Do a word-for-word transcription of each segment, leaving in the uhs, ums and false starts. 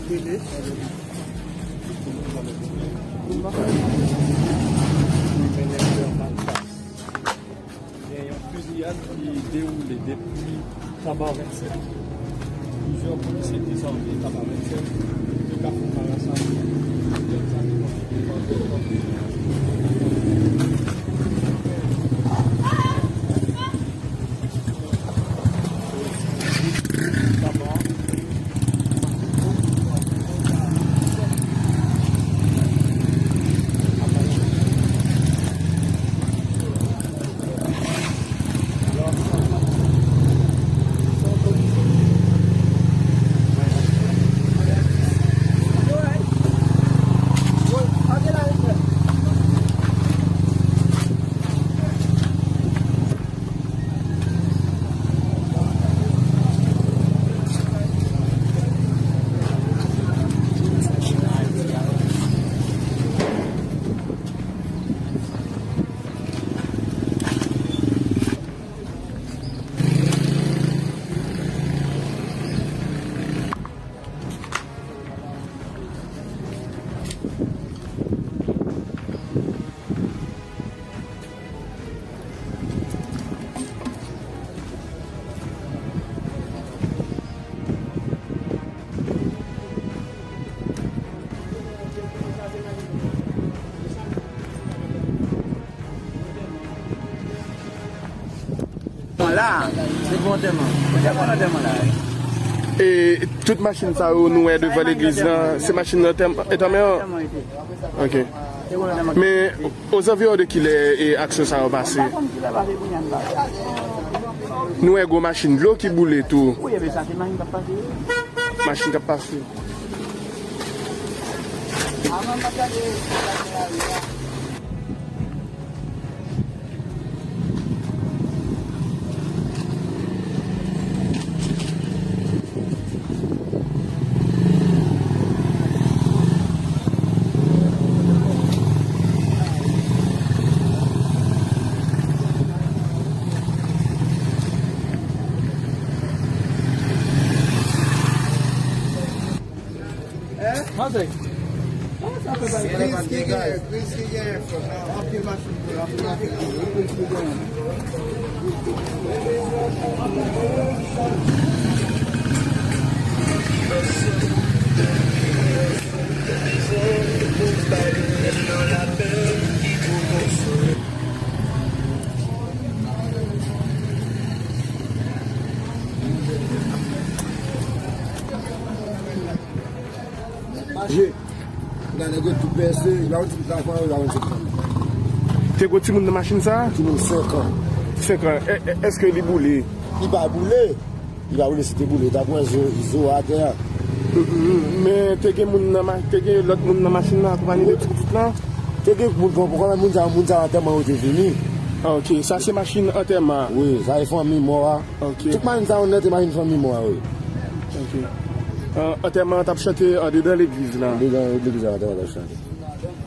Gen yon fiziyad ki dewoule depi Taba vennsèt. Plizyè polisye dezame Taba vennsèt, nan Kafou Marasa. La, se pou antèman. Kote pou antèman la? E tout machin sa yo nou wè devan legliz lan, se machin antèman an? Ok. Men, ozanviwon de kilè e aksyon sa yo pase? Nou wè gwo machin dlo ki boule tou. Machin k ap pase. Kriz ki genyen, kriz ki genyen, frè. Anpil machin boule, anpil machin boule, kriz ki genyen. Je. Gade nèg yo tou pèse, li pa konn si l ta fanm, li pa konn si l fanm. Te gwo timoun nan machin sa a? Timoun senk an. Senk an. E, e, èske li boule? Li pa boule. Li pa boule, si te boule, li t ap wè zo, zo atè a. Mm, mm, mm. Men te gen moun nan ma-, te gen lòt moun nan machin nan, akonpanye de ti pitit lan? Te gen moun, bon, pou kòman moun sa, moun sa antèman yo te vini. Ah, ok. Sa se machin antèman an? Wi, sa se fanmi mò a. Ok. Tout machin sa yo nèt, se machin fanmi mò a, wi. Ok. Ah, antèman an t ap chante andedan legliz la? Andedan legliz la, antèman t ap chante.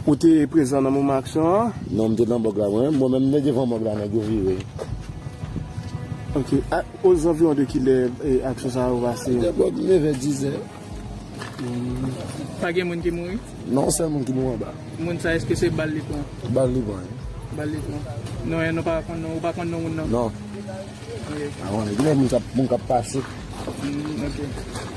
Ou te prezan nan moman aksyon an? Non, m te nan mòg la, mwen. Mwen menm, m te devan mòg la, nèg yo vire. Ok. A, ozanviwon de kilè, e, aksyon sa yo pase? Te bò, m leve dizè. Hmm. Pa gen moun ki mouri? Non, sèl moun ki mouri anba. Moun sa, èske se bal li pran? Bal li pran, wi. Bal li pran. Non, e nou pa konn non, ou pa konn non moun nan? Non. Ok. Avan, gen moun k ap, moun k ap pase. Hmm, ok.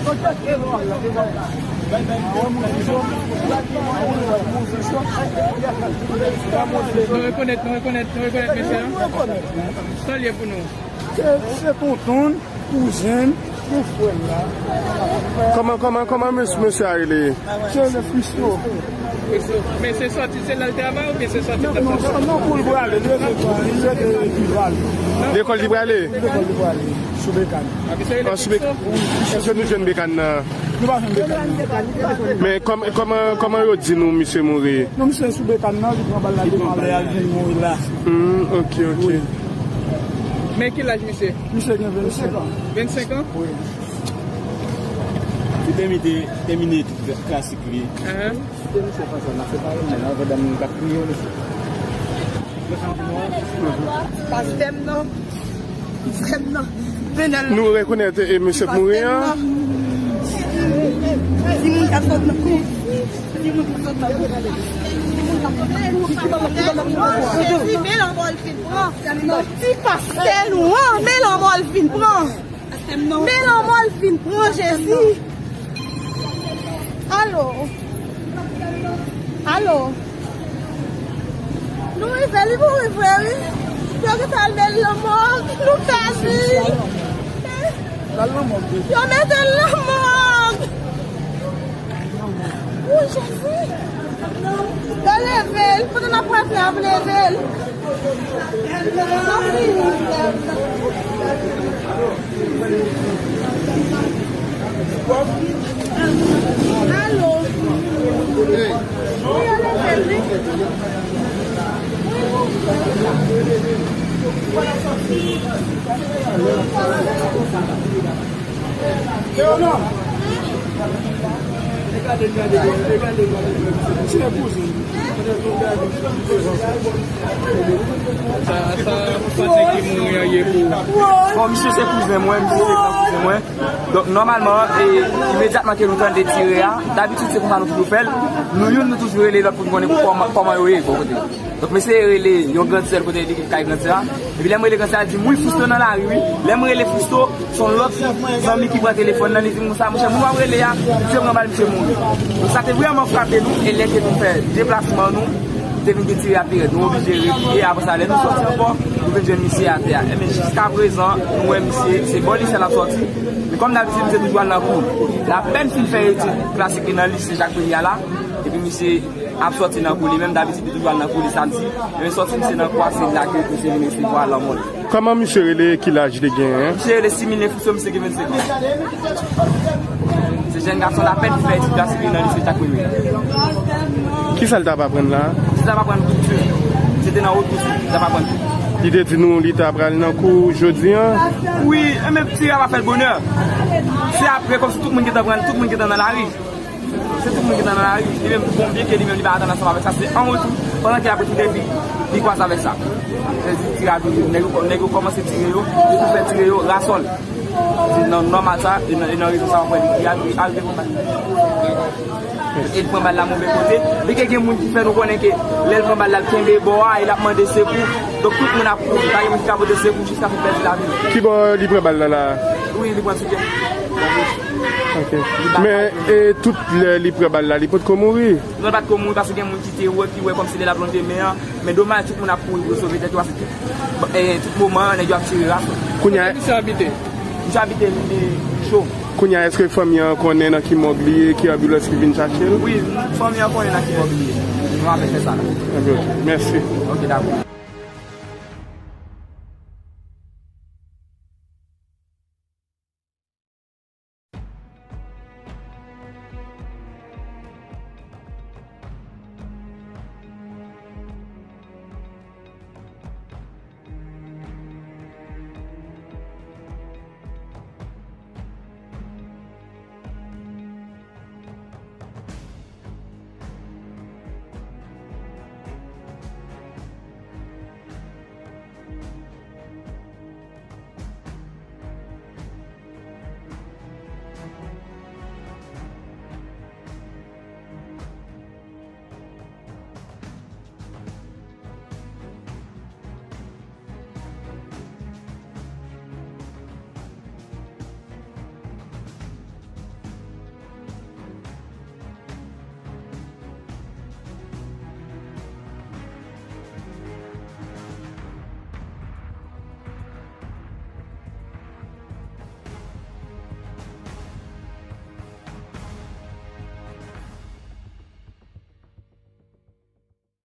Nou rekonèt, nou rekonèt, nou rekonèt mesye a. Sa l ye pou nou? Se, se tonton, kouzen, se frè l la. Kòman, kòman, kòman mesye, mesye a rele? Se le Fristo. Men se sòti, se la l travay oubyen se sòti? Non, non, non, pou l prale, li rete, li rete Ekival. Lekòl li prale? Lekòl li prale, sou Bekann. Ah, misye rele An sou Bek-, Fristo? Èske nou jwenn Bekann nan? Nou pa jwenn Bekann nan. Men kòm-, kòman, kòman yo di nou misye mouri? Non, misye sou Bekann nan, li pran bal la devan lè a, li vin mouri la. Hmm, ok, ok. Wi. Men ki laj misye? Misye gen vennsenk an. Vennsenk an? Wi. Li te mete, te mete klasik li. Ahan. Kite misye fè sa, n ap separe moun nan, pandan moun k ap kriye yo, mesye. Pastè m nan. Frè m nan. Venel. Nou rekonèt, e, mesye k mouri an? Timoun k ap sot nan kou. Timoun k ap sot nan kou. Jezi, men lanmò l fin pran. Ti pastè nou an, men lanmò l fin pran. Men lanmò l fin pran, Jezi. Alo. Alo. Nou rive, li mouri vre, wi. Yo gentan al met l nan mòg, nou pèdi. Yo mete l nan mòg. Wi, Jezi. Yo leve l, pandan n ap prale, y ap leve l. Alo. Sa, sa kote ki mouri an ye pou ou? Bon, misye se kouzen mwen, misye se gran kouzen mwen. Donk, nòmalman, e, imedyatman ke nou tande tire a, dabitid se konsa nou toujou fè l. Nou youn, nou toujou rele lòt pou n konnen kòman, kòman yo ye bò kote. Donk, mesye rele yon gran sè l kote li gen kay gran sè a. Epi lè m rele gran sè a, li di m, "Wi, Fristo nan lari, wi." Lè m rele Fristo, se yon lòt zanmi ki pran telefòn nan, li di m konsa, "Monchè, moun w ap rele a, misye pran bal, misye mouri." Donk, sa te vrèman frape nou, e lè ke nou fè deplasman nou, te vin gen tire a pi rèd. Nou oblije repliye, apre sa, lè nou sòti ankò, nou vin jwenn misye atè a. Ebyen, jiskaprezan, nou wè misye, se bò lise l ap sòti. Men kòm dabitid, misye toujou al nan kou. L apèn fin fè etid klasik li nan lise Jak Premye a la, epi misye ap sòti nan kou li menm, dabitid li toujou al nan kou li samdi. Men sòti misye nan kou a, se la ke misye vin resevwa lanmò l. Kòman misye rele, ki laj li genyen? Misye rele Similyen Fristo, misye gen vennsenk an. Se jèn gason l apèn ki fè etid klasik li nan lise Jak Premye. Kisa l t ap aprann la? Misye t ap aprann kouti. Misye te nan wot kouti, li t ap aprann kouti. Li te di nou li ta pral nan kou jodi an? Wi, e men tire a pa fèt bonè. Se apre, kòmsi tout moun gentan pran, tout moun gentan nan lari. Se tout moun ki t nan lari, li menm, bon, byenke li menm li pa atann ansanm avèk sa, se an retou, pandan ke l ap retounen, epi li kwaze avèk sa. Sèdi tire a toujou, nèg yo, nèg yo kòmanse tire yo, yo tou fè tire yo, rasòl. Se nan nòmal sa, e nan, e nan rezon sa, w ap wè li, li al, li al pran bal. E li pran bal la move kote, byenke gen moun ki fè nou konnen ke lè l pran bal la, l kenbe bò a, e l ap mande sekou. Donk, tout moun ap kouri, pa gen moun ki ka pote sekou jiskaske l pèdi lavi l. Ki bò li pran bal la, la? Wi, li pran sou kè. Ok. Men, e, tout lè li pran bal la, li potko mouri? Non, li pa t ko mouri paske gen moun ki te wè, ki wè kòmsi lè l ap lonje men an. Men domaj, tout moun ap kouri pou yo sove tèt yo, paske tout, e, tout moman, nèg yo ap tire ras. Kounye a, kote misye abite? Misye abite, e, Cho. Kounye a, èske fanmi an konnen nan ki mòg li ye, ki anbilans ki vin chache l? Wi, fanmi an konnen nan ki mòg li ye. Nou ap fè sa la. Ok, ok. Mèsi. Ok, dakò.